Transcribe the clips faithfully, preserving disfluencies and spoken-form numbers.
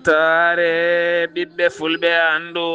Taare ɓiɓɓe fulɓe, anndu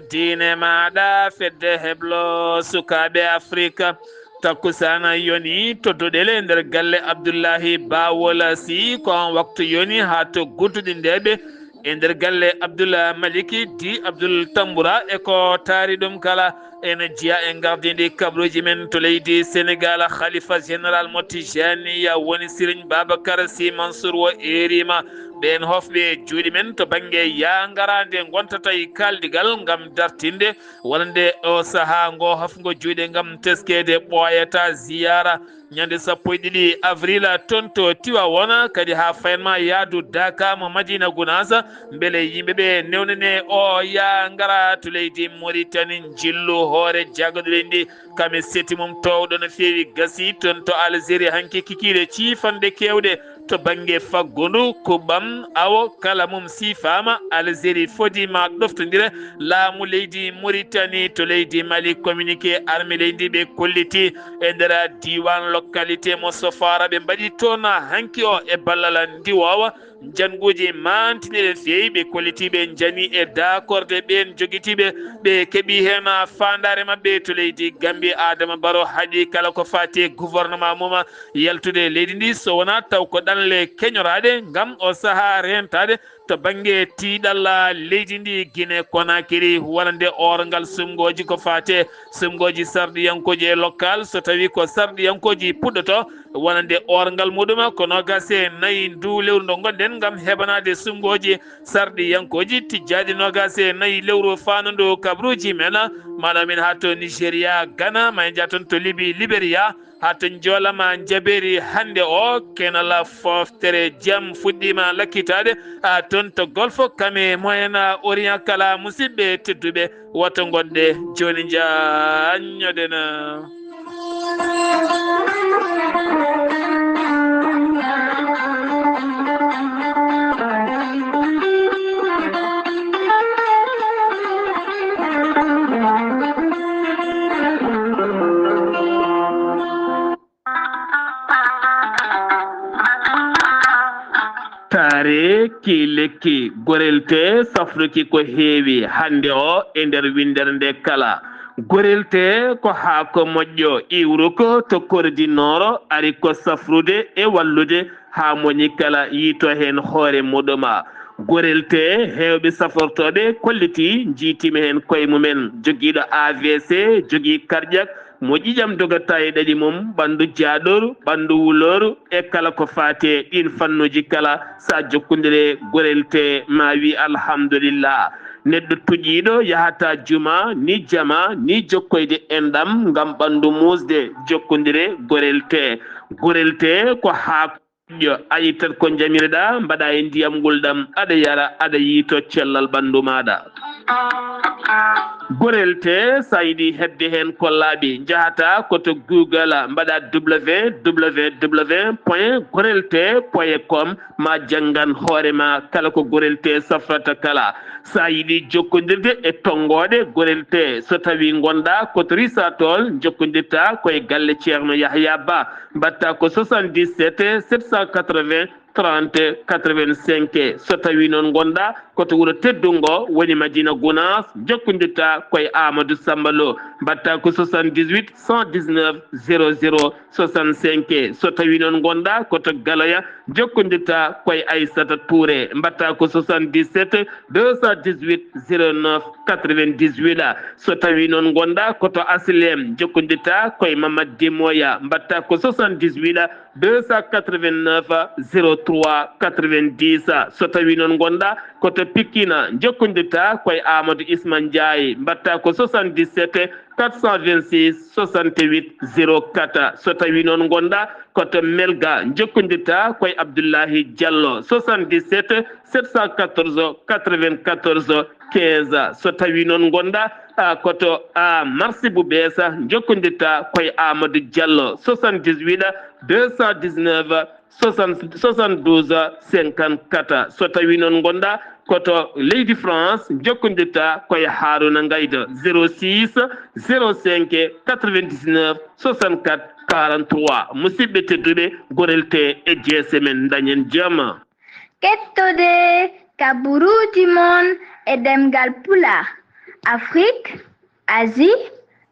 diine maaɗa, fedde heblo sukaaɓe Afrika. Takkusaana yoni to Doɗele nder galle Abdullahi Bawola Si, ko on waktu yoni haa to Gudduɗi Ndeeɓe e nder galle Abdul Maliki Di Abdul Tambura e ko taari ɗum kala. Ene jeyaa e ngardiindi kabaruuji men to leydi Senegaal, Khalifa Général mo Tijaniya woni Serigne Babacar Sy Mansour o eeriima. Ɓeen hofɓe juuɗe men to bannge yaangaraade ngontata e kaaldigal ngam dartinde wonande o sahaa ngo hofngo juuɗe ngam teskeede ɓooyata ziyaara. Ñande sappo e ɗiɗi avril, toon to Tiwaawoon, kadi haa fayanma yaadu Daaka mo Madina Gunaas, mbele yimɓe ɓe newnane o yaa ngara to leydi Moritani, njillu hoore jaagadule ndi, kam e seti mum toowɗo no feewi gasi toon to Algérie, hanki kikiiɗe ciifanɗe keewɗe to bannge faggundu, kuɓɓam, awo, kala mum siifaama. Algérie fodii ma ɗoftondire laamu leydi Moritani to leydi Mali. Communiqué armée leydi ɓe kolliti e nder diiwaan localité mo Sofara ɓe mbaɗi toon hanki o e ballal ndiwoowa. Njannguuji maantiniiɗe feewi ɓe kolliti ɓe njani e daakorde ɓeen jogitiiɓe, ɓe keɓi heen faandaare maɓɓe to leydi Gambie. Adama Barrow haɗi kala ko faati e gouvernement mum yaltude leydi ndi, so wonaa taw ko ɗanle keñoraaɗe ngam o sahaa reentaade to bannge tiiɗalla leydi ndi Guinée Conakry, wonande oorngal suɓngooji ko faati e suɓngooji sarɗiyankooji e local, so tawii ko sarɗiyankooji puɗɗoto wonande oorngal muɗum ko noogaas e nayi nduu lewru ndu ngonɗen ngam heɓanaade suɓngooji sarɗiyankooji tijjaaɗi noogaas e nayi lewru faandu ndu kabaruuji men, maanaam min haa to Nigeria, Ghana, ma en njah toon to Libi, Liberia, haa to Njoolama Njabeeri hannde o, kenala fooftere jam fuɗɗiima lakkitaade, haa toon to Golfo, kam e Moyen Orient kala. Musidɓe tedduɓe, woto ngonɗe jooni njaanñoɗen. Taare ki lekki, gorelte safruki ko heewi hannde o e nder winndere nde kala. Gorelte ko haako moƴƴo iwruko to kordi nooro, ari ko safrude e wallude haa moñi kala yiito heen hoore muɗum. Gorelte, heewɓe safortooɓe kolliti, njiitiima heen koye mumen. Jogiiɗo A V C, jogii karƴak, mo ƴiƴam dogata e ɗaɗi mum, ɓanndu jaaɗooru, ɓanndu wulooru, e kala ko faati e ɗiin fannuuji kala, so a jokkondire gorelte, ma wi alhamdulillah. Neɗɗo tuƴiiɗo yahata juma, ni jama, ni jokkoyde enɗam ngam ɓanndu muusde, jokkondire gorelte. Gorelte ko haako moƴƴo, a ittat ko njamireɗaa, mbaɗa e ndiyam ngulɗam, aɗa yara, aɗa yiito cellal ɓanndu maaɗa. Gorelte, so a yiɗi heɓde heen ko laaɓi, njahata ko to Google, mbaɗa W W W point gorelte point com, ma janngan hoore ma kala ko gorelte safrata kala. So a yiɗi jokkondirde e tonngooɗe gorelte, so tawii ngonɗaa ko to Risatol, njokkondirta ko e galle Ceerno Yahya Ba, mbaɗta ko soixante-dix-sept sept cent quatre-vingts trente quatre-vingt-cinq. So tawii noon ngonɗaa ko to wuro teddungo woni Madina Gunaas, njokkondirta ko e Amadou Samba Lo, mbaɗta ko soixante-dix-huit cent dix-neuf zéro zéro soixante-cinq. So tawii noon ngonɗaa ko to Galoya, njokkondirta ko e Aissata Touré, mbaɗta ko soixante-dix-sept deux cent dix-huit zéro neuf quatre-vingt-dix-huit. So tawii noon ngonɗaa ko to Asilem, njokkondirta ko e Mamad Dimoya, mbaɗta ko soixante-dix-huit deux cent quatre-vingt-neuf zéro trois quatre-vingt-dix. So tawii noon ngonɗaa ko to Pikine, njokkondirta ko e Amadou Isma Ndiaye, mbaɗta ko soixante-dix-sept quatre cent vingt-six soixante-huit zéro quatre. So tawii noon ngonɗaa ko to Melga, njokkondirta ko e Abdoulahi Diallo, soixante-dix-sept sept cent quatorze quatre-vingt-quatorze quinze. So tawii noon ngonɗaa, a, ko to, a, Marsi bu Beesa, njokkondirta ko e Amadou Diallo, soixante-dix-huit deux cent dix-neuf soixante, soixante-douze cinquante-quatre. So tawii noon ngonɗaa ko to leydi France, njokkondirta ko e Haruna Ngaydo, zéro six zéro cinq quatre-vingt-dix-neuf soixante-quatre quarante-trois. Musidɓe tedduɓe, gorelte e jeese men, ndañen jam. Kettude Kaburuuji mon e ɗemngal Pulaar, Afrik, Asie,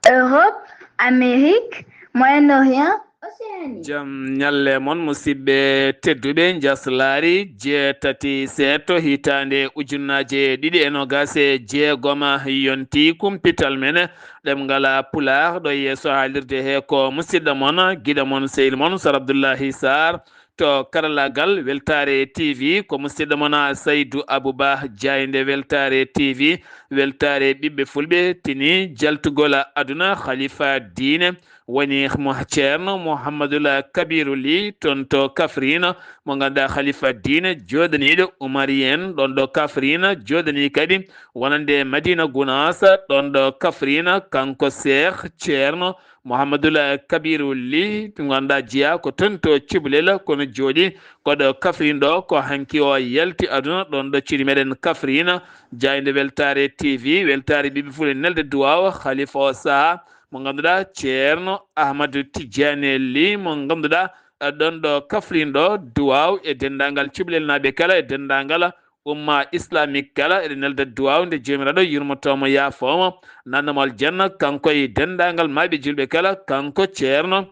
Europe, Amérique, Moyen-Orient, Océanie. Jam ñalle mon, musidɓe tedduɓe, njaslaari jeetati seeɗto hitaande ujunnaaje ɗiɗi e noogaas e jeegom yontii kumpital men ɗemngal Pulaar. Ɗo yeeso haalirde he ko musidɗo mon, giɗo mon, sehil mon, Sar Abdullahi Sarr. To karallagal Weltaare T V ko musidɗo mon Saydu Abuba, jaaynde Weltaare T V, Weltaare ɓiɓɓe Fulɓe, tini jaltugol aduna. Khalifa diine woni mo Ceerno Muhammadul Kabiru Li, toon to Kafrine, mo ngannduɗaa Khalifa diine jooɗaniiɗo Umari en ɗoon ɗo Kafrine, jooɗanii kadi wonande Madina Gunaas ɗoon ɗo Kafrine, kanko Seex Ceerno Muhammadul Kabiru Li, mo ngannduɗaa jeyaa ko toon to Cubalel, kono jooɗii ko ɗo Kafrine ɗo, ko hanki o yalti aduna ɗoon ɗo cuuɗi meɗen Kafrine. Jaaynde Weltaare T V, Weltaare ɓiɓɓe Fulɓe, nelde duwaaw Khalifa o sahaa, mo ngannduɗaa Ceerno Ahmadu Tijjaani Li, mo ngannduɗaa, eh, ɗoon ɗo Kafrine ɗo, duwaaw e denndaangal cubalelnaaɓe kala, e denndaangal umma islamique kala, eɗen nelda duwaaw nde Joomiraaɗo yurmotoo mo, yaafoo mo, naatna mo aljanna, kanko e denndaangal maayɓe juulɓe kala, kanko Ceerno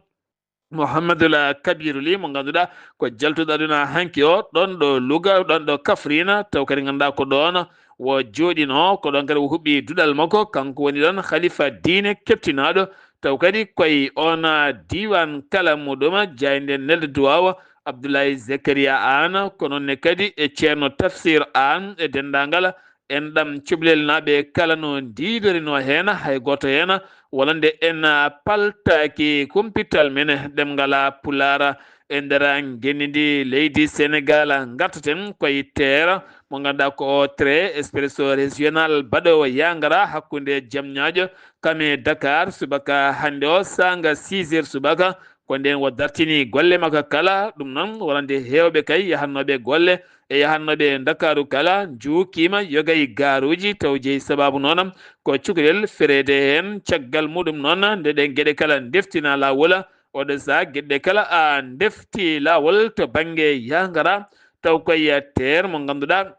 Muhammadul Kabiru Li, mo ngannduɗaa ko jaltuɗo aduna hanki o, ɗoon ɗo Luga, ɗoon ɗo Kafrine, taw kadi ngannduɗaa ko ɗoon o jooɗinoo, ko ɗoon kadi o huɓɓi duɗal makko, kanko woni ɗoon khalifa diine keɓtinaaɗo, taw kadi koye oon diiwaan kala muɗum, jaaynde nelde duwaaw Abdoulaye Zakaria Aan, ko noon ne kadi e Ceerno Tafsir Aan e denndaangal enɗam cubalelnaaɓe kala no ndiidorinoo heen, hay gooto heen wonande en paltaaki kumpital men ɗemngal Pulaar. E nder ngenndi ndi leydi Senegaal, ngartaten koye teer mo ngannduɗaa ko o trait expresso régional baɗoowo yaangara hakkunde Jamñaajo kam e Dakar subaka hannde o, saanga six heures subaka, ko ndeen o dartini golle makko kala. Ɗum noon, wonande heewɓe kay yahannooɓe golle e yahannooɓe Ndakaaru kala, njuukiima yoga e gaaruuji, taw jeyi sabaabu noon ko cukalel fereede heen. Caggal muɗum noon, nde ɗeen geɗe kala ndeftina laawol, oɗo sahaa geɗe kala a ndefti laawol to bannge yaangara, taw koye teer mo ngannduɗaa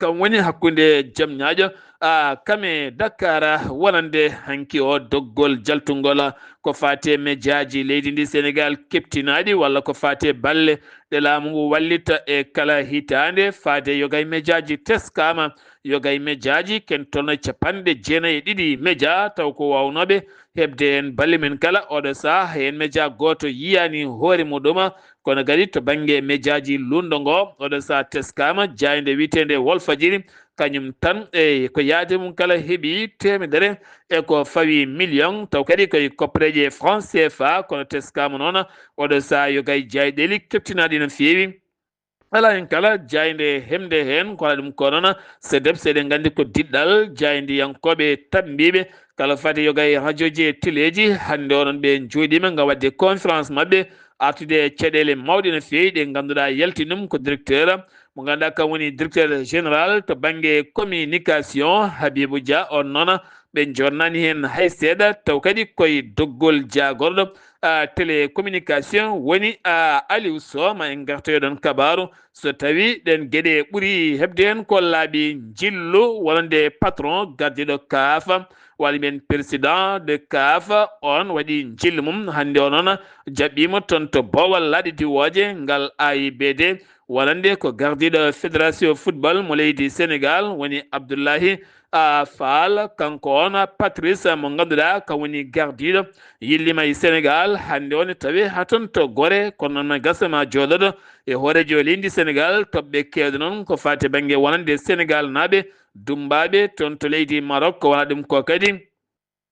kam woni hakkunde Jamñaajo, a, kam e Dakar, wonande hanki o doggol jaltungol ko faati e mejaaji leydi ndi Senegaal keɓtinaaɗi, walla ko faati e balle ɗe laamu ngu wallita e kala hitaande. Faade yoga e mejaaji teskaama, yoga e mejaaji ken tolno capanɗe jeenayi e ɗiɗi mejaa, taw ko waawnooɓe heɓde heen balle men kala. Oɗo sahaa heen mejaa gooto yiyaani hoore muɗum, kono kadi to bannge mejaaji luulndo ngo, oɗo sahaa teskaama jaaynde wiyeteende Walfadjiri, kañum tan e ko yaajde mum kala heɓi teemedere e ko fawi million, taw kadi koye koppareeje franc C F A, kono teskaama noon oɗo sahaa yoga e jaayɗeeli keɓtinaaɗi no feewi. Alaa heen kala jaaynde heɓde heen, ko alaa ɗum ko noon, SEDEPS, eɗen nganndi ko diɗɗal jaayndiyankooɓe tammbiiɓe, kala faati yoga e rajooji e teleeji, hannde onon ɓe njooɗiima ngam waɗde conférence maɓɓe, artude e caɗeele mawɗe no feewi ɗe ngannduɗaa yalti ɗum ko directeur mo ngannduɗaa kam woni directeur général to bannge communication, Habibou Dia, on noon ɓe njooɗnaani heen hay seeɗa, taw kadi koye doggol jaagorɗo, a, télécommunication woni, a, Aliou Sow. Ma en ngartoyo ɗoon kabaaru so tawii ɗeen geɗe ɓuri heɓde heen ko laabi njillu, wonande patron gardiiɗo CAF, walla mbiyen président de CAF, on waɗi njillu mum hannde o noon, jaɓɓiima toon to boowal laaɗe diwooje ngal A I B D, wonande ko gardiiɗo fédération football mo leydi Senegaal woni Abdoulaye, a, Fall, kanko on Patrice mo ngannduɗaa kam woni gardiiɗo yilliima e Senegaal hannde o ne tawee haa toon to Gore, kono noon ma gasa ma jooɗoɗo e hooreejo leydi Senegaal, toɓɓe keewɗe noon ko faati bannge wonande Senegaal naaɓe dummbaaɓe toon to leydi Maroc, ko wona ɗum ko kadi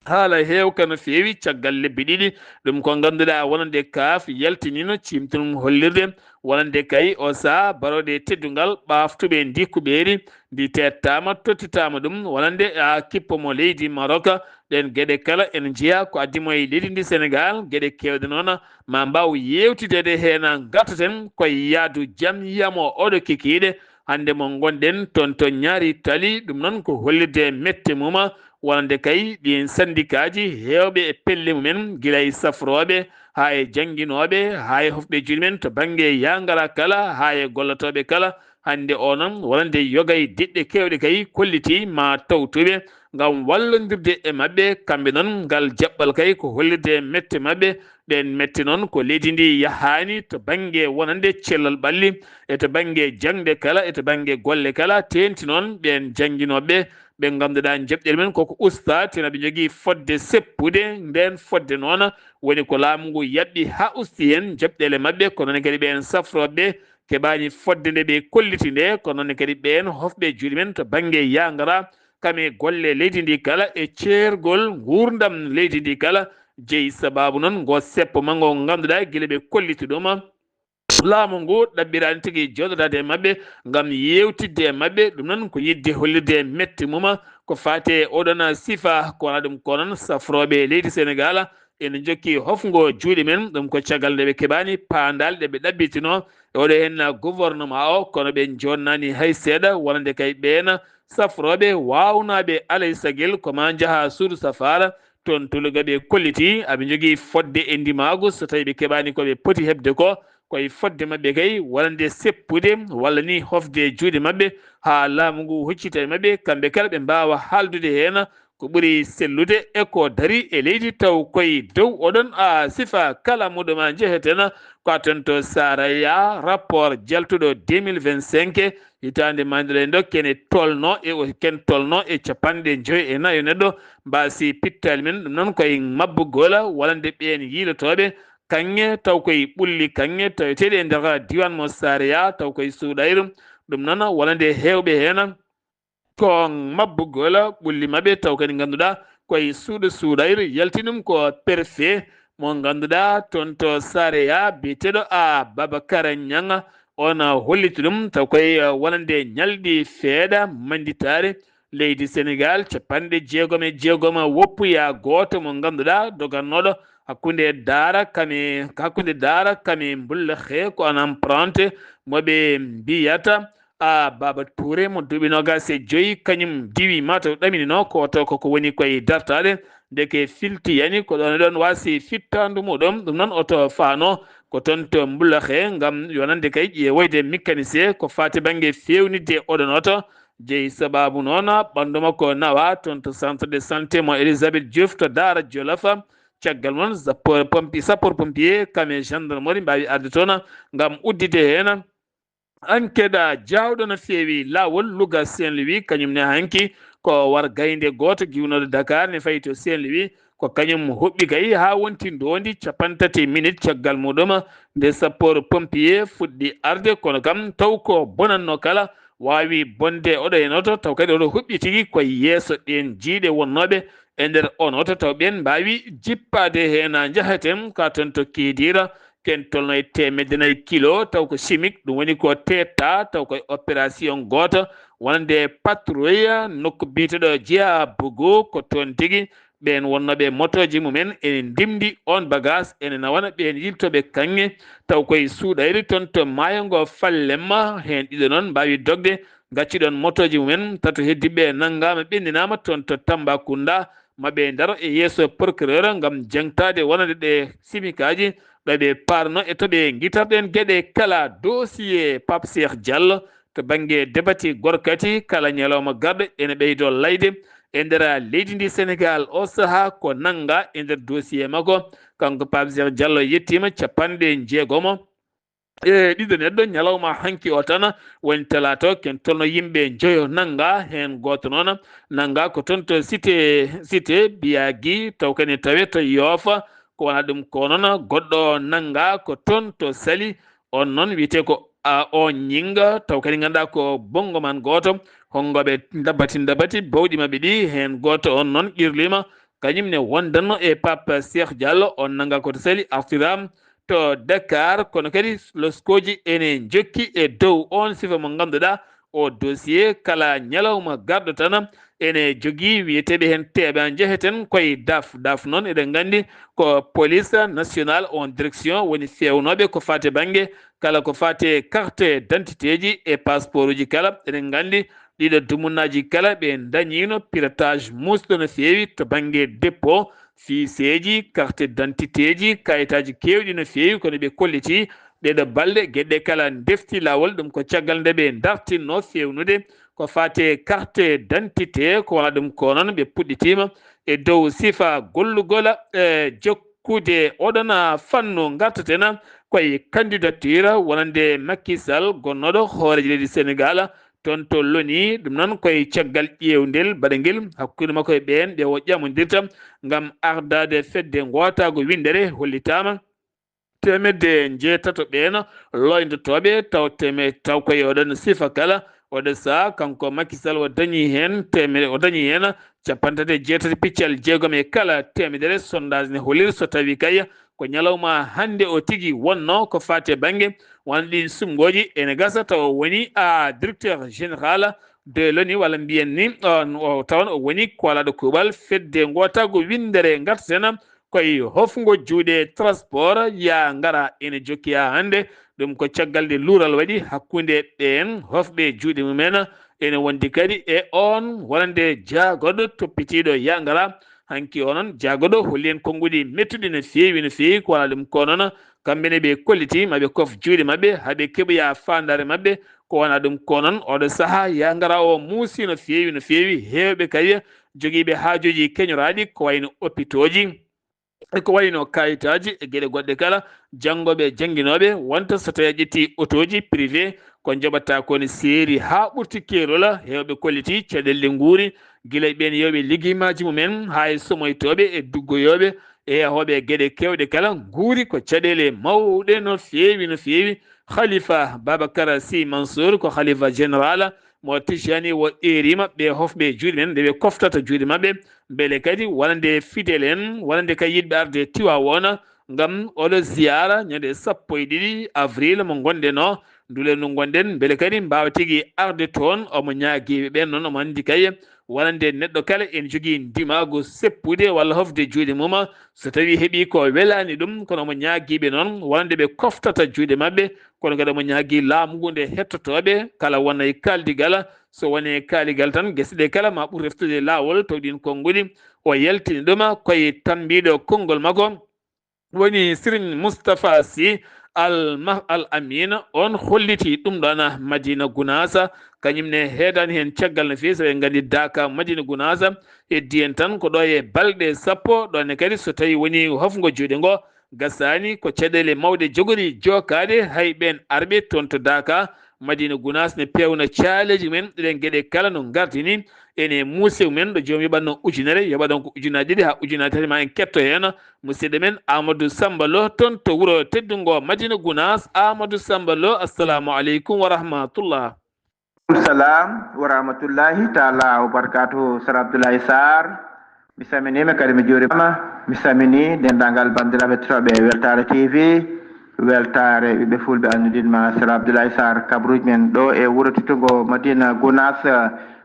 haala heewka no feewi caggal lebbi ɗiɗi. Ɗum ko ngannduɗaa wonande CAF yaltiniino ciimtunum hollirde wonande kay o sahaa barooɗe teddungal ɓaaftuɓe ndi kuɓeeri ndi teettaama, tottitaama ɗum wonande a kippo mo leydi Maroc. Ɗeen geɗe kala ene njeyaa ko addi mo e leydi ndi Senegaal, geɗe keewɗe noon ma mbaaw yeewtideede heen. Ngartaten koye yaadu jam yiyamo oɗo kikiiɗe. Hannde mo ngonɗen toon to ñaari tali, ɗum noon ko hollirde mette mum, wonande kay ɗiin sandikaaji heewɓe e pelle mumen, gila e safrooɓe, haa e jannginooɓe, haa e hofɓe juuɗe men to bannge yaangara kala, haa e gollotooɓe kala, Hannde o noon, wonande yoga e diɗɗe keewɗe kay kollitii ma tawtuɓe ngam wallondirde e maɓɓe. Kamɓe noon, ngal jaɓɓal kay ko hollirde mette maɓɓe. Ɗeen mette noon ko leydi ndi yahaani to bannge wonande cellal ɓalli, e to bannge jaŋde kala, e to bannge golle kala, teeŋti noon ɓeen jannginooɓe ɓe ngannduɗaa njoɓɗeele mum koko usta, tena ɓe njogii fodde seppude. Ndeen fodde noon woni ko laamu ngu yaɓɓi haa usti heen njoɓɗeele maɓɓe, ko noon kadi ɓeen safrooɓe keɓaani fodde nde ɓe kolliti nde, ko noon kadi ɓeen hofɓe juuɗe men to bannge yaangara kam e golle leydi ndi kala e ceergol nguurndam leydi ndi kala. Jeyi sabaabu noon ngo seppo ma ngo ngannduɗaa gila ɓe kolliti ɗum, laamu ngu ɗaɓɓiraani tigi jooɗodaade e maɓɓe ngam yeewtidde e maɓɓe. Ɗum noon ko yiɗde hollirde mette mum ko faati e oɗon sifa. Ko wonaa ɗum ko noon, safrooɓe leydi Senegaal ene njokki hofngo juuɗe men. Ɗum ko caggal nde ɓe keɓaani paandaale ɗe ɓe ɗaɓɓitino e oɗo heen gouvernement o, kono ɓe njoonnaani hay seeɗa, wonande kay ɓeen safrooɓe waawnaaɓe alay sagil ko ma njaha suudu safaara. Toon Tuluga ɓe kolliti aɓe njogii fodde e ndimaagu, so tawii ɓe keɓaani ko ɓe poti heɓde ko, koye fodde maɓɓe kay wonande seppude walla ni hofde juuɗe maɓɓe haa laamu ngu huccita e maɓɓe, kamɓe kala ɓe mbaawa haaldude heen ko ɓuri sellude e ko darii e leydi, taw koye dow oɗon a sifa kala muɗum a njeheten ko a toon to Saraya. Rapport jaltuɗo deux mille vingt-cinq, hitaande maayde ɗo, ken tolno e o, ken tolno e capanɗe joy e nayo neɗɗo mbaasi pittaali men. Ɗum noon koye mabbugol wonande ɓeen yiilotooɓe kaŋŋe, taw koye ɓulli kaŋŋe taweteeɗi e nder diiwaan mo Saraya, taw koye Suuɗayru. Ɗum noon wonande heewɓe heen ko mabbugol ɓulli maɓɓe, taw kadi ngannduɗaa koye suuɗo Suuɗayru. Yalti ɗum ko préfet mo ngannduɗaa toon to Saraya, biyeteeɗo a Babakar Ñaŋ, on holliti ɗum, taw koye wonande ñalɗi feeɗa mannditaare leydi Senegaal, capanɗe jeegom e jeegom woppuya gooto mo ngannduɗaa dogannooɗo hakkunde Daara kam e, hakkunde Daara kam e Mbullaxe, ko on emprunté mo ɓe mbiyata a Baba Touré mo duuɓi noogaas e joyi, kañum diwi mataw ɗaminino ko oto koko woni koye dartaade. Ndeke filti yani ko ɗon e ɗon waasi fittaandu muɗum. Ɗum noon oto faano ko toon to Mbulaxe ngam yonande kay ƴeewoyde mécanicien ko faati bannge feewnitde oɗon oto. Jeyi sabaabu noon ɓanndu makko nawa toon to centre de santé mo Elisabeth Diouf to Daara Jolof. Caggal noon sappo-, pompi-, sapeur pompier kam e gendarmerie mbaawi arde toon ngam udditde heen. Enquête jaawɗo no feewi laawol Louga Saint-Louis, kañum ne hanki ko war gaynde gooto giwnooɗo Dakar ne fayi to Saint-Louis. Ko kañum huɓɓi kay haa wonti ndoondi capanɗe tati minutes caggal muɗum nde sappoor pompier fuɗɗi arde, kono kam taw ko bonanno kala waawi bonde oɗo heen oto, taw kadi oɗo huɓɓi tigi koye yeeso ɗeen jiyɗe wonnooɓe e nder on oto, taw ɓeen mbaawi jippaade heen. Njaheten ka toon to Kidira, ken tolno e teemedde nayi kilo, taw ko chimique, ɗum woni ko teetta, taw koye opération gooto wonande patrouille nokku biyeteɗo Jeya Bougou, ko toon tigi ɓeen wonnooɓe motooji mumen ene ndimndi on bagage, ene nawana ɓeen yiltooɓe kaŋŋe, taw koye suuɗayri toon to maayo ngo Fallemma. Heen ɗiɗo noon mbaawi dogde, ngaccuɗon motooji mumen, tato heddiɓe nanngaama, ɓenndinaama toon to Tambacounda. Ma ɓe ndaro e yeeso procureur ngam jaŋtaade wonande ɗe simikaaji, ɗo ɓe paarno e to ɓe ngitarɗen geɗe kala. Dossier Pape Cheikh Diallo to bannge debati gorkati kala ñalawma garɗo ene ɓeydo layde e nder leydi ndi Senegaal. O sahaa ko nannga e nder dossier makko, kanko Pape Cheikh Diallo yettiima capanɗe jeegomo e ɗiɗo neɗɗo ñalawma hanki o tan woni talaata o, ken tolno yimɓe njoyo nannga, heen gooto noon nannga ko toon to cité, cité Biyagi, taw kadi tawe to Yoofa. Ko wona ɗum ko noon goɗɗo nannga ko toon to Sali, on noon wiyetee ko a o ñinnga, taw kadi ngannduɗaa ko bonngo man gooto, honngoɓe ndabati ndabati bawɗi maɓɓe ɗi, heen gooto on noon qirliima, kañum ne wondanno e Pape Cheikh Diallo, on nannga ko to Sali artiraama to Dakar, kono kadi loskooji ene njokki e dow on sifa mo ngannduɗaa o dossier kala ñalawma garɗo tan ene jogii wiyeteeɓe heen teeɓa njeheten koye daf. Daf noon eɗen nganndi ko police nationale on direction woni feewnooɓe ko faati bannge kala ko faati e carte d'identité ji e passeport uji kala. Eɗen nganndi ɗiɗo dumunnaaji kala ɓe ndañiino piratage muusɗo no feewi to bannge dépôt fiiseeji, carte d'identité ji, kayitaaji keewɗi no feewi, kono ɓe kolliti Ɗeeɗo balɗe geɗe kala ndefti laawol, ɗum ko caggal nde ɓe dartinno fewnude ko faati e carte d'identité, ko wona ɗum ko noon ɓe puɗɗitiima e dow sifa gollugol e jokkude oɗon fannu. Ngartaten koye candidature wonande Macky Sall, gonnooɗo hooreejo leydi Senegal, toon to loni. Ɗum noon koye caggal ƴeewndel baɗangel hakkunde makko e ɓeen ɓe o ƴamondirta ngam ardaade fedde ngootaago winndere hollitaama. Teemedde njeetato ɓeen looyndotooɓe taw teme-, taw koye oɗon sifa kala, oɗo saha kanko Macky Sall o dañi heen teemedde, o dañi heen capanɗe tati e jeetati piccal jeegom e kala teemedere. Sondage ne holliri so tawi kay ko ñalawma hannde o tigi wonno ko faati e bannge won ɗin sumngooji, ene gasa taw o woni a directeur général de l'oni, walla mbiyen ni on o tawan o woni koolaaɗo kuuɓal fedde ngootaago winndere. Ngartaten koye hofngo juuɗe transport yaa ngara ene jokki haa hannde. Ɗum ko caggal nde luural waɗi hakkunde ɓeen hofɓe juuɗe mumen, ene wondi kadi e on wonande jaagoɗo toppitiiɗo yaa ngara. Hanki o noon jaagoɗo holli en konnguɗi mettuɗi no feewi, no feewi, ko wona ɗum ko noon kamɓe ne ɓe kolliti maɓe kof juuɗe maɓɓe haa ɓe keɓoya faandaare maɓɓe. Ko wona ɗum ko noon oɗo saha yaa ngara o muusi no feewi, no feewi. Heewɓe kadi jogiiɓe haajuuji keñoraaɗi ko wayno oppitooji e ko wayno kayitaaji e geɗe goɗɗe kala, janngooɓe e jannginooɓe, wonta so tawi a ƴetti otooji privé ko njoɓata ko ne seeri haa ɓurti keerol. Heewɓe kolliti caɗeele nguuri, gila e ɓeen yewɓe liggimaaji mumen haa e somoytooɓe e duggoyooɓe e yahooɓe e geɗe keewɗe kala, nguuri ko caɗeele mawɗe no feewi, no feewi. Khalifa Babacar Sy Mansour ko khalifa général mo Tijani o eerima ɓe hofɓe juuɗe men nde ɓe koftata juuɗe maɓɓe, mbele kadi wonande fidel en, wonande kay yiɗɓe arde Tiwaawoona ngam oɗo ziyaara ñande sappo e ɗiɗi avril mo ngonɗen o, ndulen ndu ngonɗen, mbele kadi mbaawa tigi arde toon. Omo ñaagiiɓe ɓeen noon, omo anndi kay wonande neɗɗo kala ene jogii ndimaagu seppude walla hofde juuɗe mum so tawi heɓi ko welaani ɗum, kono omo ñaagiiɓe noon wonande ɓe koftata juuɗe maɓɓe. Kono kadi omo ñaagii laamu ngu nde hettotooɓe kala wona e kaaldigal, so woni e kaaligal tan gese ɗe kala ma ɓur reftude laawol taw ɗin konnguɗi. O yaltini ɗum koye tambiiɗo konngol makko woni Serigne Moustapha Sy Al Ma-, Al Amin, on holliti ɗum ɗon Madina Gounass, kañum ne heedani heen caggal no feewi, sabu en nganndi daaka Madina Gounass heddi en tan ko ɗo e balɗe sappo, ɗon ne kadi so tawi woni hofngo juuɗe ngo gasaani, ko caɗeele mawɗe jogori jookaade hay ɓeen arɓe toon to daaka Madina Gounass ne peewna caaleeji men ɗen geɗe kala no ngartini. Ene muuse men ɗo joom yoɓatno ujunere, yoɓa ɗon ko ujunaaji ɗiɗi haa ujunaaji tati ma en ketto heen. Musidɗo men Amadou Samba Lo toon to wuro teddungo Madina Gounass. Amadou Samba Lo, assalamu aleykum wa rahmatullah. Salam wa rahmatullahi taala wa barakatuhu. Sar Abdoulaye Sarr, mi salminiima kadi mi juuriima. Mi salminii denndaangal banndiraaɓe totooɓe Weltaare T V, Weltaare ɓiɓɓe fulɓe anndude ma Sar Abdoulaye Sarr, kabruuji men ɗo e wuro teddungo Madina Gounass.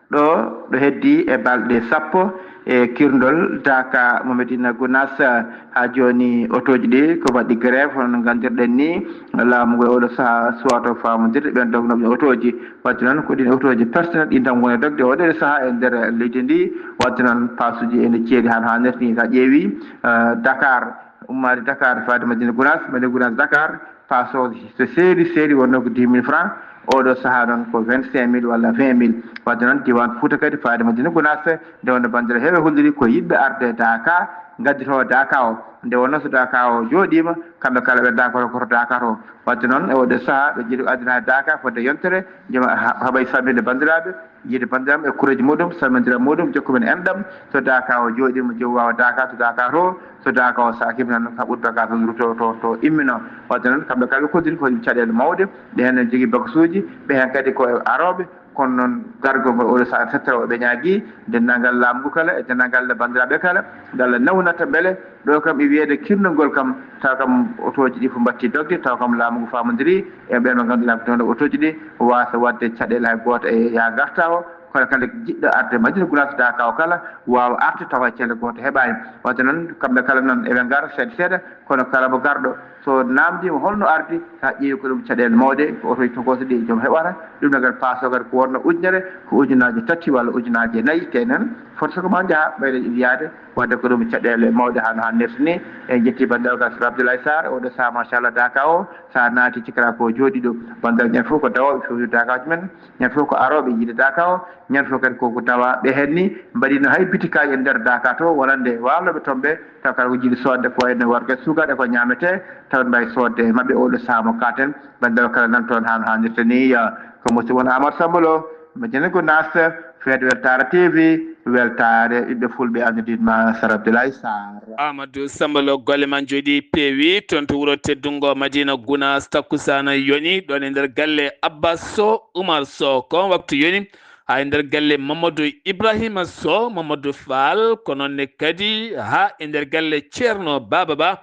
Ɗo, ɗo heddi e balɗe sappo e kirndol daaka mo Madina Gounass. Haa jooni otooji ɗi ko waɗi grève, hono no nganndirɗen ni, laamu ngu e oɗo sahaa suwato faamondirde ɓeen dognooɓe otooji. Waɗde noon ko ɗin otooji personnel ɗi tan woni dogde oɗo sahaa e nder leydi ndi. Waɗde noon paasuuji ene ceeɗi haa no haanirta ni. So a ƴeewi, eh, Dakar, ummaade Dakar faade Madina Gounass, Madina Gounass Dakar, paasooji so seeri seeri wonnoo ko dix mille francs, oɗo sahaa noon ko vingt-cinq mille walla vingt mille. Waɗde noon diiwaan Fuuta kadi faade Madina Gounass, nde wonnoo banndiraaɓe heewɓe holliri ko yiɗɓe arde daaka, ngadditoo daaka o. Nde wonnoo so daaka o jooɗiima, kamɓe kala ɓe daaka o ko to daaka to. Waɗde noon e oɗo sahaa ɓe njiɗi addanaade daaka fodde yontere, jooma ha-, haɓay salminde banndiraaɓe, yiide banndiraaɓe e kureeji muɗum, salmindira muɗum, jokku men enɗam. So daaka o jooɗiima, joom waawa daaka to daaka to. So daaka o saakima tan, ka ɓuri daaka to, to, to, to immino. Waɗde noon, kamɓe kala ɓe koddiri ko caɗeele mawɗe, ɓe heen ne jogii bakasuuji, ɓe heen kadi ko arooɓe, kono noon gargol ngol oɗo sahaa settata o ɓe ñaagii, denndaangal laamu ngu kala, e denndaangal banndiraaɓe kala, nde Allah newnata mbele ɗo kam e wiyeede kirnol ngol kam, taw kam otooji ɗi fof mbattii dogde, taw kam laamu ngu faamondirii e ɓeen ɓe ngannduɗaa ko toon otooji ɗi waasa waɗde caɗeele hay gooto e yaa ngarta o, Kono kala jiɗɗo arde Madina Gunaas Dakaw kala waawa arde tawa celle gooto heɓaani. Wadde noon, kamɓe kala noon eɓe ngara seeɗa seeɗa, kono kala mo garɗo, so naamndiima holno ardi, so a ƴeewi ko ɗum caɗeele mawɗe, ko otoji tokoose ɗi joom heɓata, ɗum ne kadi paasoo kadi ko wonno ujunere, ko ujunaaji tati walla ujunaaji nayi, te noon foti soko ma njaha, ɓeyɗo yiɗi yahde, wadde ko ɗum caɗeele mawɗe hano hannirta ni. En njetti banndiraagal Sir Abdoulaye Sarr, oɗo saha machallah Dakaw, so a naati cikkata ko jooɗi ɗo, banndiraagal ñande fof ko dawooɓe fewju Dakaw men, ñande fof ko arooɓe yiide Dakaw, ñande fof kadi ko ko dawaaɓe heen ni, mbaɗino hay bitikaaji e nder Dakaw to, wonande waalooɓe toon ɓe, taw kala ko jiɗi soodde ko wayno warga suukara e ko ñaametee, taw mbawi soodde e maɓɓe oɗo saha mo katen, banndiraagal kala nan toon hano hannirta ni, ko musidɗo mon Amadou Samba Lo, mo Jene Gunaas, feet Weltaare T V, weltaare ɓiɓɓe fulɓe, anndidiiɗo ma Sir Abdoulaye Sarr. Amadou Samba Lo, golle ma njooɗi peewi, toon to wuro teddungo Madina Gunaas, takkusaana yoni, ɗoon e nder galle Abbas Sow, Oumar Sow, ko on waktu yoni, haa e nder galle Mamadou Ibrahima Sow, Mamadou Fall, ko noon ne kadi haa e nder galle Ceerno Baaba Ba,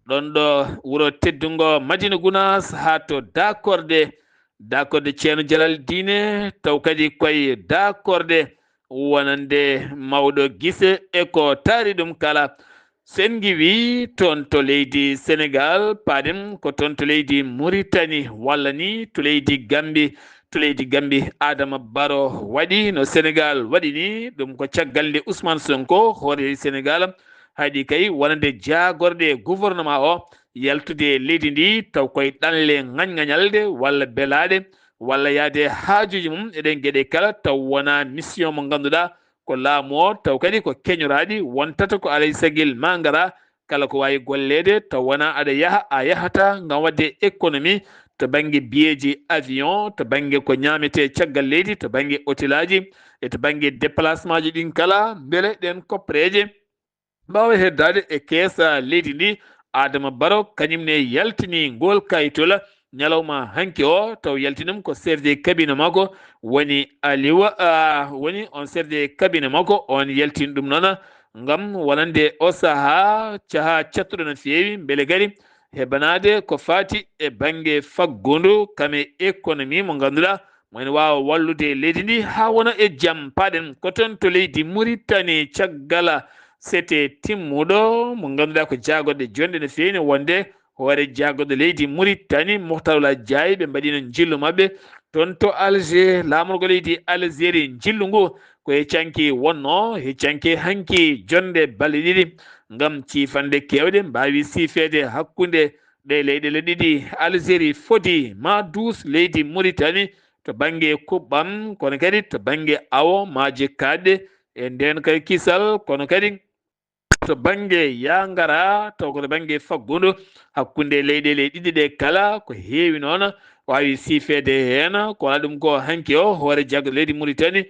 ɗoon ɗo wuro teddungo Madina Gunaas, haa to Dakorde, Dakorde Ceerno Jalal Diine, taw kadi koye Dakorde wonande mawɗo gise e ko taari ɗum kala. So en ngiwii toon to leydi Senegaal, paaɗen ko toon to leydi Muritani, walla ni to leydi Gambi. To leydi Gambi, Adama Baro waɗi no Senegaal waɗi ni, ɗum ko caggal nde Ousmane Sonko, hoore leydi Senegaal, haɗi kay wonande jaagorɗe gouvernement o yaltude e leydi ndi, taw koye ɗanle ŋañŋañalde walla belaaɗe, walla yahde haajuuji mum e ɗeen geɗe kala, taw wonaa mission mo ngannduɗaa ko laamu o, taw kadi ko keñoraaɗi wontata ko alay sagil ma ngara, kala ko waawi golleede, taw wonaa aɗa yaha, a yahata ngam waɗde économie to bannge biyeeji avion, to bannge ko ñaametee caggal leydi, to bannge hotelaaji e to bannge déplacement ji ɗin kala, mbele ɗeen koppereeje mbaawa heddaade e keesa leydi ndi. Adama Baro kañum ne yaltini ngool kayitol ñalawma hanki o, taw yaltinum ko chef de cabinet makko woni Aliwa, ah, woni on chef de cabinet makko, on yaltini ɗum noon ngam wonande o sahaa, cahaa cattuɗo no feewi, mbele kadi heɓanaade ko faati e bannge faggundu, kam e économie mo ngannduɗaa mo ene waawa wallude leydi ndi haa wona e jam. Paaɗen ko toon to leydi Muritani, caggal sete timmuɗo mo ngannduɗaa ko jaagorɗe jonɗe no feewi, ne wonde hoore jaagorɗe leydi Muritani, Moctar Ould Aly Diaye, ɓe mbaɗino njillu maɓɓe toon to Alger, laamorgo leydi Algérie. Njillu ngu ko e canki wonno, e canki hanki, jonde balɗe ɗiɗi, ngam ciifande keewɗe mbaawi siifeede hakkunde ɗe leyɗeele ɗiɗi, Algérie fodi ma duus leydi Muritani to bannge kuɓɓam, kono kadi to bannge awo maaje kaaɗɗe e ndeen kay kisal, kono kadi to bannge yaa ngara, taw ko to bannge faggundu hakkunde leyɗeele ɗiɗi ɗe kala, ko heewi noon waawi siifeede heen. Ko alaa ɗum ko hanki o, hoore jaagorɗe leydi Muritani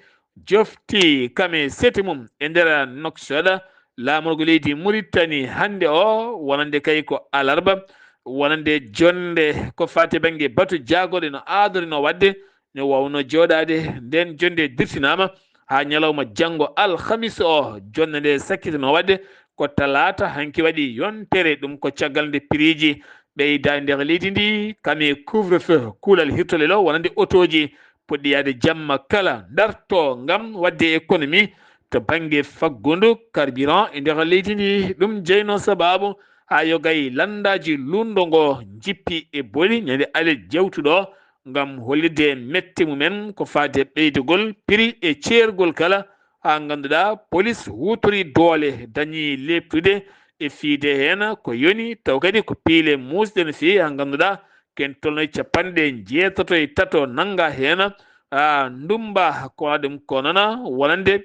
jofti kam e sete mum e nder Nouakchott, laamorgo leydi Muritani hannde o, wonande kay ko alarba, wonande jonde ko faati bannge batu jaagorɗe no aadorino waɗde, no waawno jooɗaade. Ndeen jonde dirtinaama haa ñalawma janngo alhamis o, jonde nde sakkitano waɗde ko talaata hanki waɗi yontere, ɗum ko caggal nde piriiji ɓeyda e nder leydi ndi, kam e couvre-feu, kuulal hirtolel o, wonande otooji poɗɗi yahde jamma kala, darto ngam waɗde économie to bannge faggundu carburant e nder leydi ndi. Ɗum jeyno sabaabu haa yogay lanndaaji luundo ngo njippi e boli ñande alet jawtuɗo ngam hollitde mette mumen ko faati e ɓeydugol prix e ceergol kala, haa ngannduɗaa polis huutori doole dañi leeptude e fiide heen ko yoni, taw kadi ko piile muusɗe no feewi, haa ngannduɗaa ken tolno e capanɗe njeetato e tato nannga heen, haa ndummba ko waɗa ɗum ko noon wonande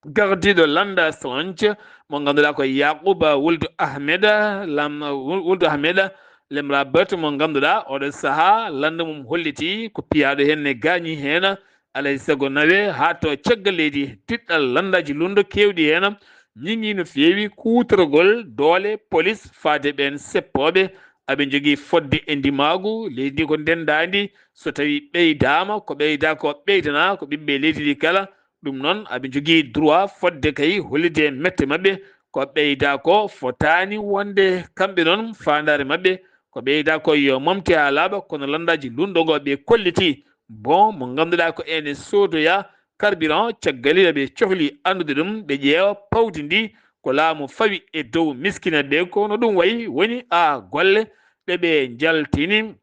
gardiiɗo lannda Solanc mo ngannduɗaa ko Yaquba Wuldu Ahmeda, lam, Wuldu Ahmeda Lemra Batu mo ngannduɗaa oɗo sahaa lannda mum holliti ko piyaaɗo heen ne gaañi heen, alay sago nawe haa to caggal leydi, tiɗɗal lanndaaji luundo keewɗi heen, ñiŋi no feewi kuutorgol doole polis faade ɓeen seppooɓe. Aɓe njogii fodde e ndimaagu, leydi ndi ko ndenndaandi, so tawii ɓeydaama, ko ɓeydaa ko ɓeydanaa ko ɓiɓɓe leydi ndi kala. Ɗum noon, aɓe njogii droit fodde kay hollitde mette maɓɓe, ko ɓeydaa ko fotaani wonde kamɓe noon faandaare maɓɓe, ko ɓeydaa ko yo momte haa laaɓa, kono lanndaaji luundo ngo ɓe kolliti, bon, mo ngannduɗaa ko ene soodoyaa, carburant, caggal nde ɓe cohli anndude ɗum, ɓe ƴeewa pawdi ndi ko laamu fawi e dow miskina ɓe. Ko no ɗum wayi woni a golle ɗe ɓe njaltini.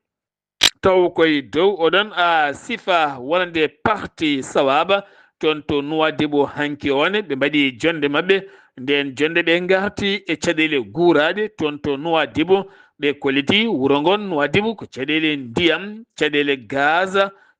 Taw koye dow oɗon a sifa wonande parti Sawaba toon to Nuwaadibu hanki o ne, ɓe mbaɗi jonnde maɓɓe. Ndeen jonnde ɓe ngarti e caɗeele guuraaɗe toon to Nuwaadibu. Ɓe kolliti wuro ngon Nuwaadibu ko caɗeele ndiyam, caɗeele gaz,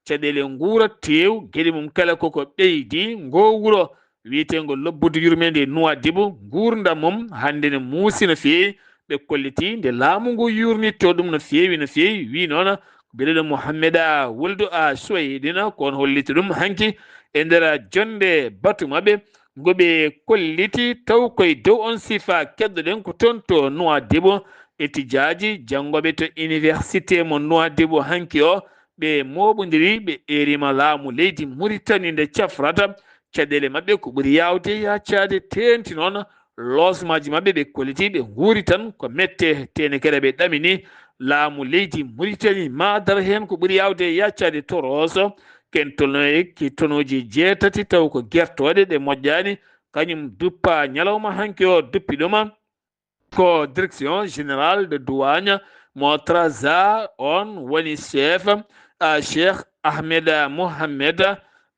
caɗeele nguura, teew, geɗe mum kala koko ɓeydi. Ngo wuro wiyeteengo Lobbudu Yurmeende Nuwaadibu, nguurndam mum hannde ne muusi no feewi. Ɓe kolliti nde laamu ngu yuurnitto ɗum no feewi, no feewi, wi noon ko biyeteeɗo Muhammeda Wuldu a Suwaydina, ko on holliti ɗum hanki e nder jonnde batu maɓɓe ngo ɓe kolliti. Taw koye dow on sifa keddoɗen ko toon to Nuwaadibu, etijaaji janngooɓe to université mo Nuwaadibu hanki o, ɓe mooɓondiri, ɓe eeriima laamu leydi Muritani nde cafrata. Caɗeele maɓɓe ko ɓuri yaawde yaacaade, teenti noon loosmaaji maɓɓe, ɓe kolliti ɓe nguuri tan ko mette. Teenekere ɓe ɗamini laamu leydi Muritani ma daro heen ko ɓuri yaawde yaacaade toroso. Ken tolnoye ki tonooji jeetati taw ko gertooɗe ɗe moƴƴaani, kañum duppa ñalawma hanki o duppi ɗuma. Ko direction générale de douane mo Traza, on woni chef, a, Cheikh Ahmed Mohamed,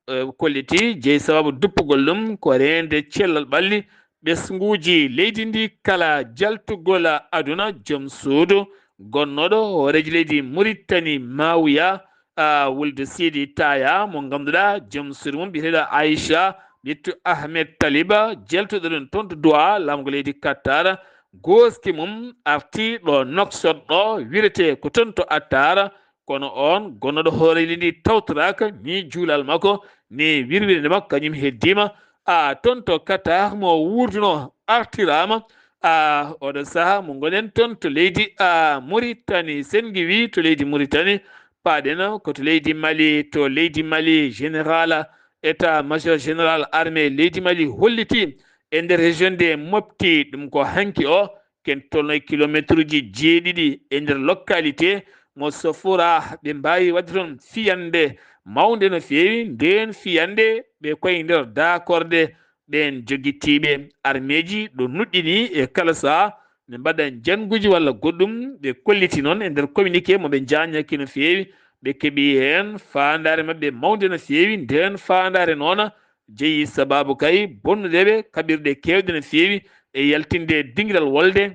eh, kolliti jeyi sababu duppugol ɗum ko reende cellal ɓalli ɓesnguuji leydi ndi kala, jaltugol aduna. Joom suudu gonnooɗo hooreejo leydi Muritani Mawuya, a, wulde Sidi Taya mo ngannduɗaa joom suudu mum biyeteeɗo Aisha ɓittu Ahmed Taliba, jeltuɗo ɗum toon to Doha, laamgo leydi Qatar. Gooski mum arti ɗo Nouakchott ɗo, wirete ko toon to Attar, kono on gonnooɗo hooreejo leydi tawtoraaka ni juulal makko, ni wirwirnde makko kañum heddiima, a, toon to Qatar mo wuurduno artiraama, a, oɗo saha mo ngonen toon to leydi, a, Muritani, Sengiwi to leydi Muritani, paaɗen ko to leydi Mali, to leydi Mali, général, état-major général armée leydi Mali holliti e nder région de Mopti, ɗum ko hanki o, ken tolno e kilomeetruuji jeeɗiɗi e nder localité mo Sofora, ɓe mbaawi waɗde toon fiyannde mawnde no feewi. Ndeen fiyannde ɓe koye nder daakorde ɓeen jogitiiɓe armeeji ɗo nuɗɗini e kala saha ne mbaɗa njannguuji walla goɗɗum. Ɓe kolliti noon e nder communiqué mo ɓe njaññaki no feewi, ɓe keɓi heen faandaare maɓɓe mawnde no feewi. Ndeen faandaare noon jeyi sababu kay bonnude ɓe kaɓirɗe keewɗe no feewi e yaltinde dingiral wolde.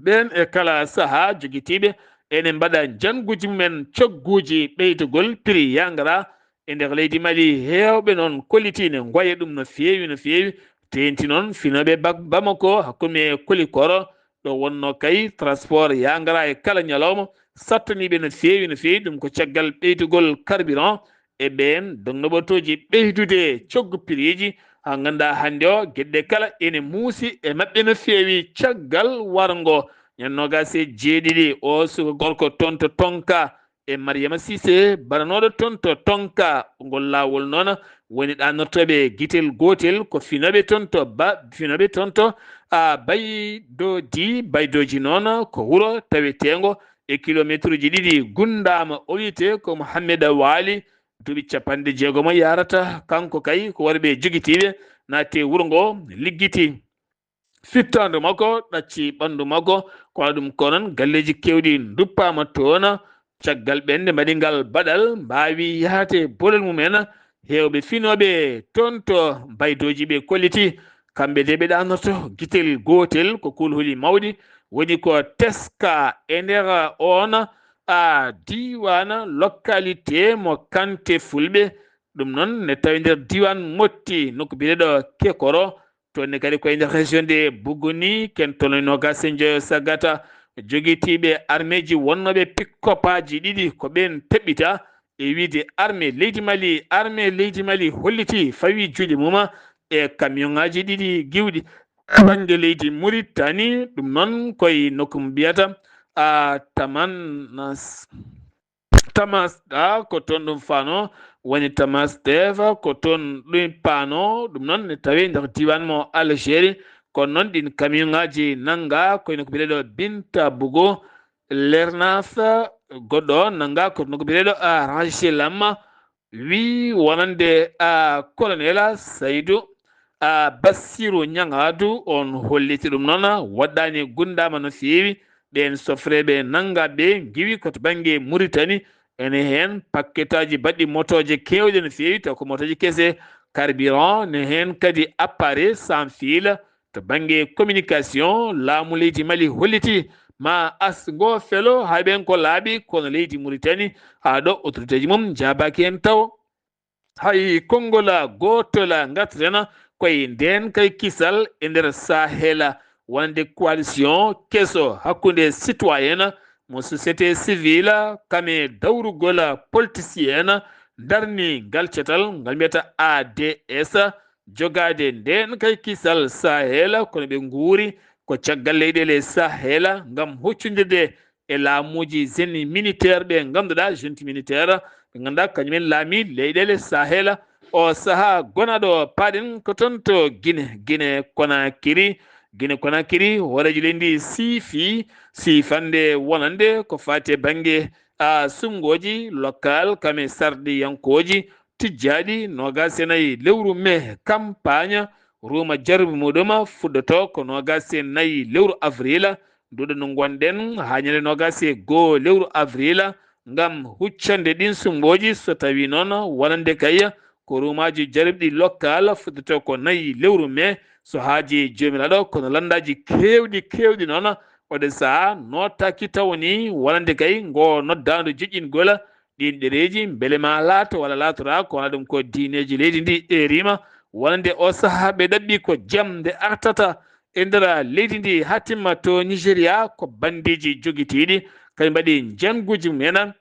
Ɓeen e kala saha jogitiiɓe ene mbaɗa njannguuji mumen cogguuji ɓeydugol prix yangara e nder leydi Mali. Heewɓe noon kolliti ne ngoya ɗum no feewi, no feewi. Teenti noon finooɓe Bak-, Bamako, hakkunde Kolikoro, ɗo wonno kay transport yangara e kala ñalawma, sattaniiɓe no feewi, no feewi. Ɗum ko caggal ɓeydugol carburant e ɓeen dognoɓotooji ɓeydude coggu piriiji, haa nganndaa hannde o geɗe kala ene muusi e maɓɓe no feewi. Caggal warngo ñande noogaas e jeeɗiɗi o suka gorko toon to Tonka e Mariama Sise baranooɗo toon to Tonka, ngol laawol noon woni ɗanortooɓe gitel gootel ko finooɓe toon to ba, finooɓe toon to, a, Baydoji, Baydoji noon ko wuro taweteengo e kilomeetruuji ɗiɗi Gundama, o wiyetee ko Mohammed Waali, duuɓi capanɗe jeegomo yaarata, kanko kay ko worɓe jogitiiɓe naati e wuro ngo liggiti. Fittaandu makko ɗacci ɓanndu makko, ko waɗa ɗum ko noon galleeji keewɗi nduppaama toon. Caggal ɓeen nde mbaɗi ngal baɗal, mbaawi yahde bolol mumen. Heewɓe finooɓe toon to Baydoji ɓe kolliti, kamɓe de ɓe ɗanorto gitel gootel, ko kulhuli mawɗi woni ko teska e nder oon, a, diiwaan, localité mo Kante Fulɓe. Ɗum noon ne tawi nder diiwaan Motti, nokku biyeteeɗo Kekoro. Toon ne kadi ko e nder région de Buguni, ken tolno e noogaas e njoyo sagata, jogitiiɓe armeeji wonnooɓe pick-upaaji ɗiɗi ko ɓeen teɓɓita. E wiyde armée leydi Mali, armée leydi Mali holliti fawi juuɗe mum e camion ŋaaji ɗiɗi giwɗi bannge leydi Muritani, ɗum noon koye nokku mo mbiyata, a, Tamanas, Tamasɗa, ko toon ɗum faano, woni Tamastef, ko toon ɗum paano, ɗum noon ne tawi nder diiwaan mo Algérie. Kono noon ɗiin camion ŋaaji nannga koye nokku biyeteeɗo Binta Bugo, Lernas, goɗɗo nannga ko nokku biyeteeɗo, a, Rajilamma, wi wonande a colonel Saydu a Bassiru Ñaŋaadu, on holliti ɗum noon, waɗɗaani gundama no feewi. Ɓeen sofreeɓe nannga ɓe ngiwi ko to bannge Muritani, ene heen pakketaaji baɗɗi motooje keewɗe no feewi, taw ko motooje kese, carburant, ne heen kadi appareil sans fil. To bannge communication, laamu leydi Mali holliti ma as ngo felo hay ɓeen ko laaɓi, kono leydi Muritani haa ɗo autorité ji mum njaabaaki heen taw. Hay konngol gootol ngarteten koye ndeen kay kisal e nder Sahel, wonande coalition keso hakkunde citoyen mo société civile, kam e dawrugol politicien, darni ngal catal ngal mbiyata A D S, jogaade ndeen kay kisal Sahel, kono ɓe nguuri ko caggal leyɗeele Sahel ngam huccondirde e laamuuji jeunes militaire ɓe ngannduɗaa, junte militaire ɓe ngannduɗaa kañumen laami leyɗeele Sahel. O sahaa gonaaɗo paaɗen ko toon to Gine, Gine Konakiri. Gine Konakiri, hooreejo leydi ndi siifi, siifande wonande ko faati e bannge, a, suɓngooji local, kam e sarɗiyankooji tijjaaɗi noogaas e nayi lewru mee, campagne ruuma jarbi muɗum fuɗɗoto ko noogaas e nayi lewru avril, nduɗo ndu ngonɗen, haa ñande noogaas e goo lewru avril, ngam huccande ɗin suɓngooji, so tawii noon wonande kay ko ruumaaji jarbiɗi local fuɗɗoto ko nayi lewru mee, so haajii Joomiraaɗo, kono lanndaaji keewɗi, keewɗi noon, oɗo sahaa nootaaki taw ni wonande kay ngo noddaandu joƴƴingol ɗiin ɗereeji, mbele ma laato walla laatoraa ko wona ɗum ko diineeji leydi ndi eerima, wonande o sahaa ɓe ɗaɓɓi ko jam nde artata e nder leydi ndi haa timma to Nigeria, ko bandiiji jogitiiɗi, kañum mbaɗi njanguuji mumen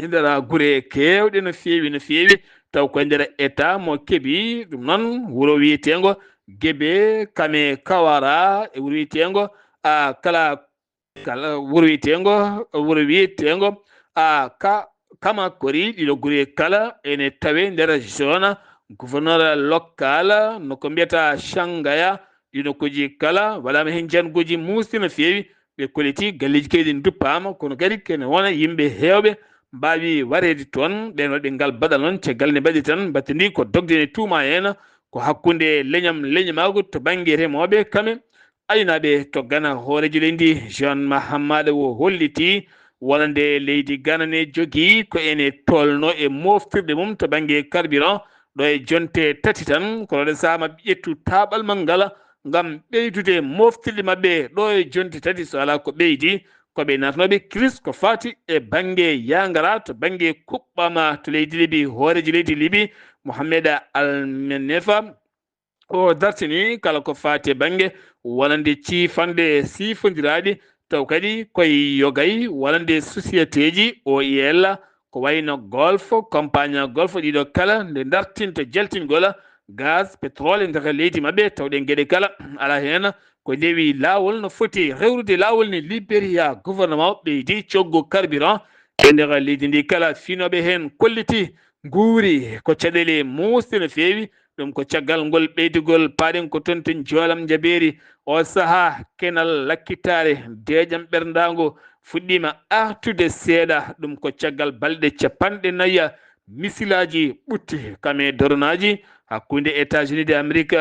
e nder gure keewɗe no feewi, no feewi, taw ko e nder état mo keɓi ɗum noon, wuro wiyeteengo Gebe, kam e Kawara, e wuro wiyeteengo, a, kala kala wuro wiyeteengo, wuro wiyeteengo, a, ka, Kamakori, ɗiɗo gure kala ene tawe nder zone gouverneur local, no ko mbiyata Shangaya, ɗiɗo kuji kala, waɗaama heen janguuji muusɗi no feewi, ɓe kolliti galleeji keewɗi nduppaama, kono kadi kene wona yimɓe heewɓe mbaawi wareede toon, ɓeen waɗɓe ngal baɗal noon, caggal nde mbaɗi tan, mbattindi ko dogde ne tuuma heen, ko hakkunde leñam, leñamaagu to bannge remooɓe, kamen, aynaaɓe to Gana, hooreejo leydi John Mahama o holliti wonande leydi Gana ne jogii ko ene tolno e moftirde mum to bannge carburant ɗo e jonte tati tan, kono ɗo sahaa maɓɓe ƴettu taaɓal manngal ngam ɓeydude moftirɗe maɓɓe ɗo e jonte tati, so alaa ko ɓeydi, ko ɓe naatnooɓe crise ko faati e bannge yangara to bannge kuɓɓama to leydi Libi, hooreejo leydi Libi Mohamed Al Menefa. O dartini kala ko faati e bannge wonande ciifande siifondiraaɗi, taw kadi koye yogay wonande sociétéji O I L, ko wayno Golf, compagnie Golf, ɗiɗo kala nde dartinta jaltingol gaz, pétrole e nder leydi maɓɓe, tawɗen geɗe kala alaa heen ko ndewi laawol no foti rewrude laawol ni. Liberia, gouvernement ɓeydi coggu carburant e nder leydi ndi kala, finooɓe heen kolliti nguuri ko caɗeele muusɗe no feewi. Ɗum ko caggal ngol ɓeydugol paaɗen ko toon to Njoolam Njabeeri. O sahaa kenal lakkitaare deeƴam ɓerndaango fuɗɗiima artude seeɗa. Ɗum ko caggal balɗe capanɗe nayi misilaaji ɓutti kam e doronaaji hakkunde États-Unis de Amérique,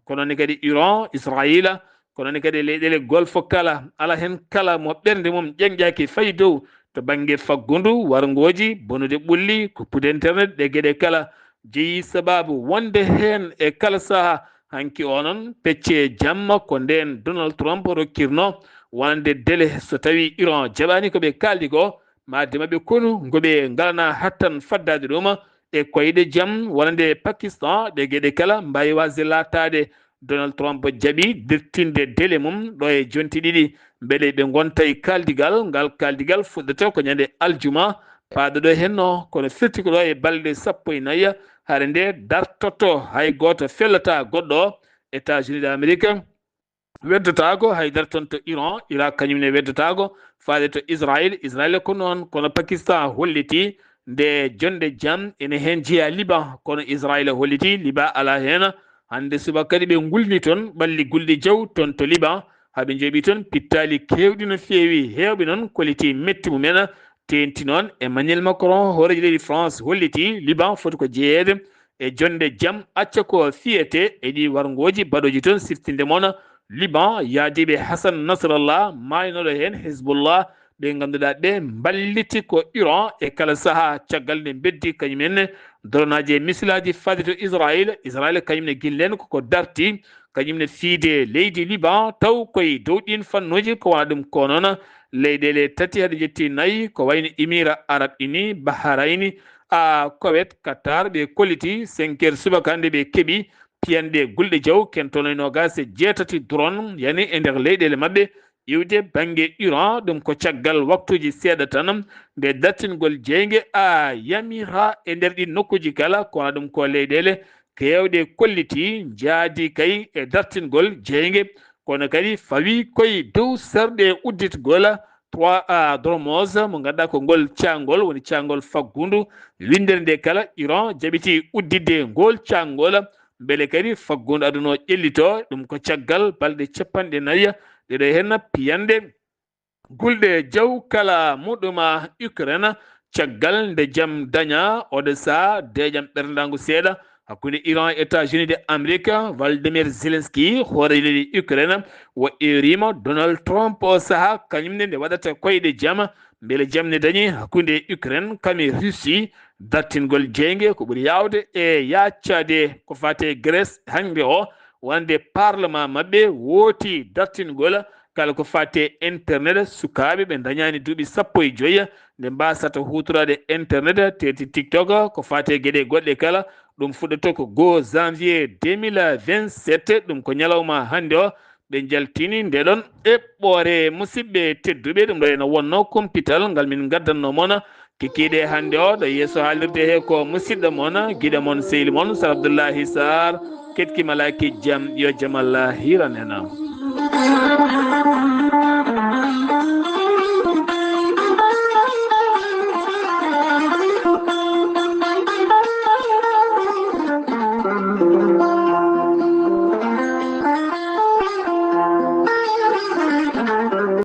kono ne kadi Iran, Israayiila, kono ne kadi leyɗeele Golfo kala, alaa heen kala mo ɓernde mum ƴeŋƴaaki fay dow to bannge faggundu, warngooji, bonude ɓulli, kuppude internet, ɗe geɗe kala jeyi sabaabu wonde heen e kala sahaa. Hanki o noon, pecce jamma ko ndeen Donald Trump rokkirno wonande délai so tawii Iran jaɓaani ko ɓe kaaldi ko, maa de maɓɓe konu ngo ɓe ngalanaa hattan faddaade ɗum e koyɗe jam wonande Pakistan, ɗe geɗe kala mbaawi waasde laataade. Donald Trump jaɓi dirtinde délai mum ɗo e jonte ɗiɗi, mbele ɓe ngonta e kaaldigal. Ngal kaaldigal fuɗɗata ko ñande aljuma paaɗo ɗo henno, kono firti ko ɗo e balɗe sappo e nayi, hare nde dartoto, hay gooto fellataa goɗɗo. États-Unis d'Amérique weddotaako haydara toon to Iran, Irak kañum ne weddotaako faade to Israayiil, Israayiil ko noon, kono Pakistan holliti nde jonde jam ene heen jeyaa Liban, kono Israayiil holliti Liban alaa heen. Hannde subaka kadi ɓe ngulni toon ɓalli gulɗi jaw toon to Liban, haa ɓe njooɓii toon pittaali keewɗi no feewi, heewɓe noon kolliti metti mumen. Teenti noon, Emmanuel Macron, hooreejo leydi France, holliti Liban foti ko jeyeede e jonnde jam, acca ko fiyete e ɗi warngooji baɗooji toon. Siftinde mon, Liban, yahdiiɓe Hassan Nasrallah, maaynooɗo heen Hezbollah, ɓe ngannduɗaa ɓe mballiti ko Iran e kala sahaa, caggal nde mbeddi kañum en dronaaji e misilaaji faade to Israel. Israel kañum ne gillen koko darti, kañum ne fiide leydi Liban, taw koye dow ɗiin fannuuji. Ko wona ɗum ko noon leyɗeele tati haade jetti nayi, ko wayno Émirats Arabes Unis, Bahrain, a Koweït, Qatar, ɓe kolliti cinq heures subaka nde ɓe keɓi piyanɗe gulɗe jaw, kentono e noogaas e jeetati drone yani e nder leyɗeele maɓɓe iwde bannge Iran. Ɗum ko caggal waktuuji seeɗa tan nde dartingol jeynge a yamira e nder ɗiin nokkuuji kala, kono ɗum ko leyɗeele keewɗe kolliti njaadi kay e dartingol jeynge, kono kadi fawi koye dow sarɗe udditgol trois a dromos mo ngannduɗaa ko ngol caangol woni caangol faggundu. Winndere nde kala, Iran jaɓiti udditde ngol caangol, mbele kadi faggundu aduna o ƴellito. Ɗum ko caggal balɗe capanɗe nayi ɗeɗo heen piyanɗe gulɗe jaw kala muɗuma Ukraine, caggal nde jam daña, oɗo saha deeƴam ɓerndaangu seeɗa hakkunde Iran e États-Unis de Amérique. Volodymyr Zelensky, hoore leydi Ukraine, wo ewriima Donald Trump o saha kañum ne nde waɗata koyɗe jam, mbele jam ne dañi hakkunde Ukraine kam e Russie. Dartingol jeynge ko ɓuri yaawde e yaaccade ko fate Grèce hannde o, wonde parlement maɓɓe wooti dartingol kala ko fate internet. Sukaaɓe ɓe dañaani duuɓi sappo e joyi nde mbasata huutoraade internet, teeti TikTok, ko fate geɗe goɗɗe kala. Ɗum fuɗɗoto ko goo janvier deux mille vingt-sept, ɗum ko ñalawma hannde o. Ɓe njaltini nde ɗon eɓɓoore. Musidɓe tedduɓe, ɗum ɗo ena wonno kumpital ngal min ngaddanno mon. Kikiiɗe hannde o ɗo yeeso haalirde he ko musidɗo mon, giɗo mon, sehil mon, Sar Abdullahi Sar. Ketki malaki jam, yo jam Allah hiran en.